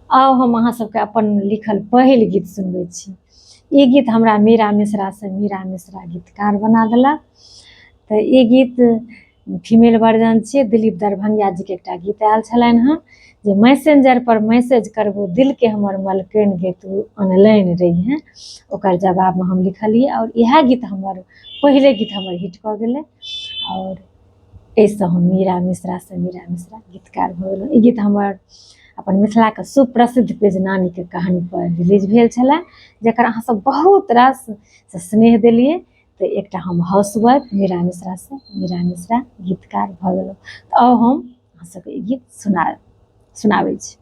आउ हम अहाँ सबके अपन लिखल पहिल गीत सुनबै छी। ई गीत हमरा मीरा मिश्रासँ मीरा मिश्रा गीतकार बना देलक। तऽ ई गीत फीमेल वर्जन छियै। दिलीप दरभंगिया जीके एकटा गीत आयल छलनि हँ जे मैसेंजर पर मैसेज करबो दिलके हमर मलकनि गे तू ऑनलाइन रहिहेँ। ओकर जवाबमे हम लिखलियै आओर इएह गीत हमर पहिले गीत हमर हिट कऽ गेलै आओर एहिसँ हम मीरा मिश्रासँ मीरा मिश्रा गीतकार भऽ गेलहुँ। ई गीत हमर अपन मिथिलाके सुप्रसिद्ध पेज नानीके कहानीपर रिलीज भेल छलए, जकर अहाँसभ बहुत रास स्नेह देलियै। तऽ एकटा हम हाउस वाइफ मीरा मिश्रासँ मीरा मिश्रा गीतकार भऽ गेलहुँ। तऽ आउ हम अहाँसभके ई गीत सुनाबै छी।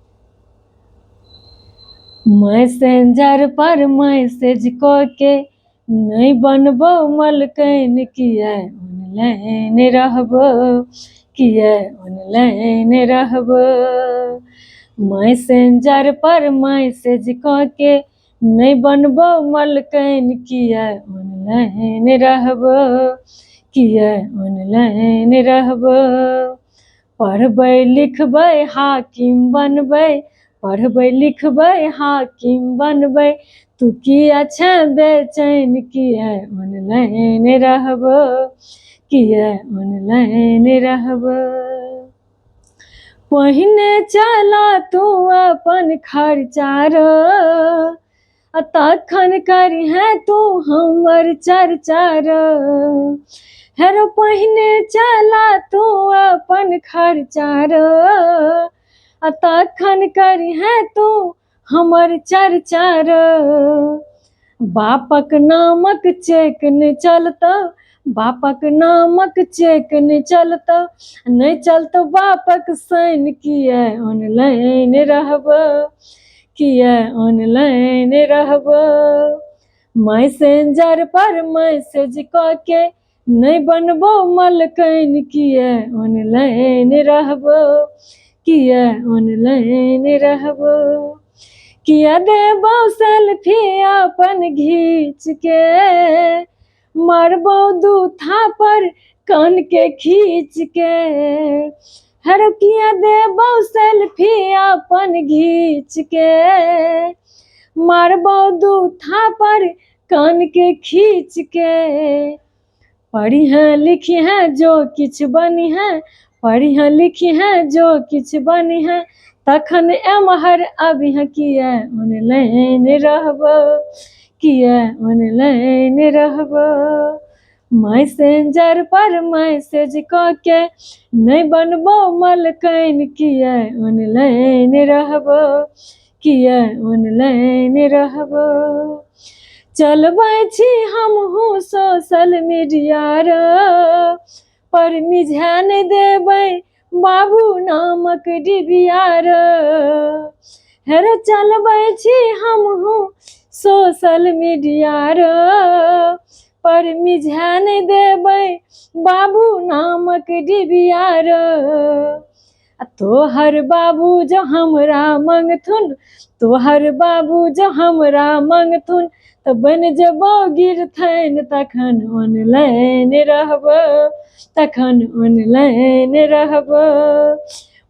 मैसेंजर पर मैसेज कऽ के नहि बनबौ मलकनि, किए ऑनलाइन रहबो, किए ऑनलाइन रहबो। मैसेंजर पर मैसेज कऽ के नहि बनबौ मलकनि, किए ऑनलाइन रहबो, किए ऑनलाइन रहबो। पढ़बै लिखबै हाकिम बनबै, पढ़बै लिखबै हाकिम बनबै, तू किया छेँ बेचैन, किए ऑनलाइन रहबो, किए ऑनलाइन रहबो। पहिने चला तू अपन खर्चा रो, आ तखन करिहेँ तू हमर चर्चा रो। हेरो पहिने चला तू अपन खर्चा रो, आ तखन करिहेँ तू हमर चर्चा रो। बापक नामक चेक नहि चलतौ, बापक नामक चेक नहि चलतौ, नहि चलतौ बापक साइन, किए ऑनलाइन रहबो, किए ऑनलाइन रहबो। मैसेंजर पर मैसेज कऽ के नहि बनबो मलकनि, किए ऑनलाइन रहबो, किए ऑनलाइन रहबो। किए देबौ सेल्फी अपन घीच के, मारबौ दू थापर कान के खींच के। हर किए देबौ सेल्फी अपन घीच के, मारबौ दू थापर कान के खींच के। पढ़िहें लिखिहें जो किछु बनिहें, पढ़िहें लिखिहें जो किछु बनिहें, तखन एम्हर अबिहें, किए ऑनलाइन रहबो, किए ऑनलाइन रहबो। मैसेंजर पर मैसेज कऽ के नहि बनबौ मलकनि, किए ऑनलाइन रहबो, किए ऑनलाइन रहबो। चलबै छी हमहूँ सोशल मीडिया रो, पर मिझा नहि देबै बाबू नामक डिबिया रो। हेरो चलबै छी हमहूँ सोशल मीडिया रो, पर मिझा नहि देबै बाबू नामक डिबिया रो। आ तोहर बाबू जो हमरा मंगथुन, तोहर बाबू जो हमरा मंगथुन, तऽ बनि जेबौ गिरथनि, तखन ऑनलाइन रहबो, तखन ऑनलाइन रहबो।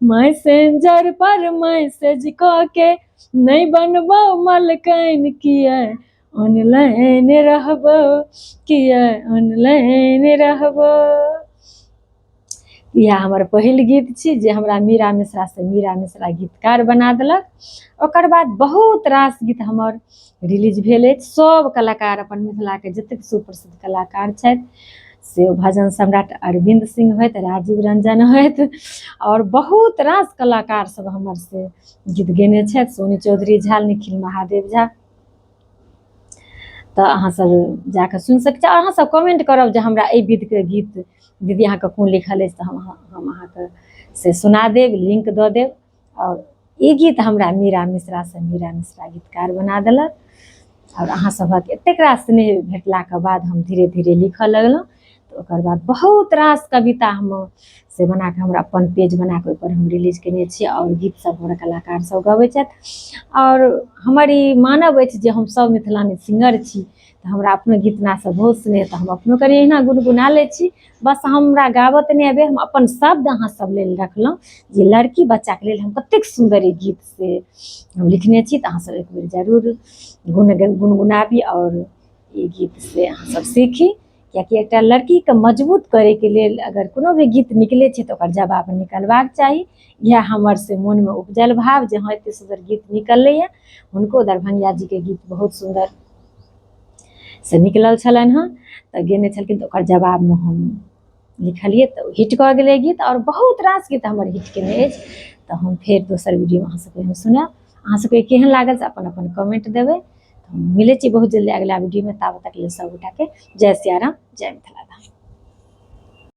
मैसेंजर पर मैसेज कऽ के नहि बनबौ मलकनि, किए ऑनलाइन रहबो, किए ऑनलाइन रहबो। इएह हमर पहिल गीत छी जे हमरा मीरा मिश्रासँ मीरा मिश्रा गीतकार बना देलक। ओकर बाद बहुत रास गीत हमर रिलीज भेल अछि। सभ कलाकार अपन मिथिलाके जतेक सुप्रसिद्ध कलाकार छथि, से भजन सम्राट अरविन्द सिंह होथि, राजीव रंजन होथि, आओर बहुत रास कलाकार सब हमर से गीत गेने छथि, सोनी चौधरी झा, निखिल महादेव झा। तऽ अहाँ सब जाकऽ सुनि सकै छी। अहाँ सब कमेंट करब जे हमरा एहि विधके गीत दीदी अहाँके कोन लिखल अछि, तऽ हम अहाँके से सुना देब, लिंक दऽ देब। आओर ई गीत हमरा मीरा मिश्रासँ मीरा मिश्रा गीतकार बना देलक। आओर अहाँ सभक एतेक रास स्नेह भेटलाके बाद हम धीरे धीरे लिखऽ लगलहुँ। तऽ ओकर बाद बहुत रास कविता हम से बनाकऽ हमरा अपन पेज बनाकऽ ओहिपर हम रिलीज कयने छी आओर गीत सब हमर कलाकार सब गबै छथि। आओर हमर ई मानब अछि जे हम सब मिथिलानी सिंगर छी, तऽ हमरा अपनो गीत नादसँ बहुत स्नेह, तऽ हम अपनो कनि एहिना गुनगुना लै छी। बस हमरा गाबऽ तऽ नहि अबैए, हम अपन शब्द अहाँ सब लेल रखलहुँ जे लड़की बच्चाके लेल हम कतेक सुन्दर ई गीत से हम लिखने छी। तऽ अहाँ सब एक बेर जरूर गुनगुनाबी आओर ई गीत से अहाँ सब सीखी, कियाकि एकटा लड़कीके मजबूत करैके लेल अगर कोनो भी गीत निकलै छै तऽ ओकर जवाब निकलबाक चाही। इएह हमर से मोनमे उपजल भाव जे हँ, एते सुन्दर गीत निकललैए। हुनको दरभंगिया जीके गीत बहुत सुन्दर से निकलल छलनि हँ, तऽ गेने छलखिन, तऽ ओकर जवाबमे हम लिखलियै तऽ हिट कऽ गेलै गीत। आओर बहुत रास गीत हमर हिट केने अछि। तऽ हम फेर दोसर वीडियोमे अहाँ सबके हम सुनायब। अहाँ सबके केहन लागल से अपन अपन कमेंट देबै। मिलै छी बहुत जल्दी अगिला वीडियोमे, ताबत तक लेल सब गोटाके जय सियाराम, जय मिथिला धाम।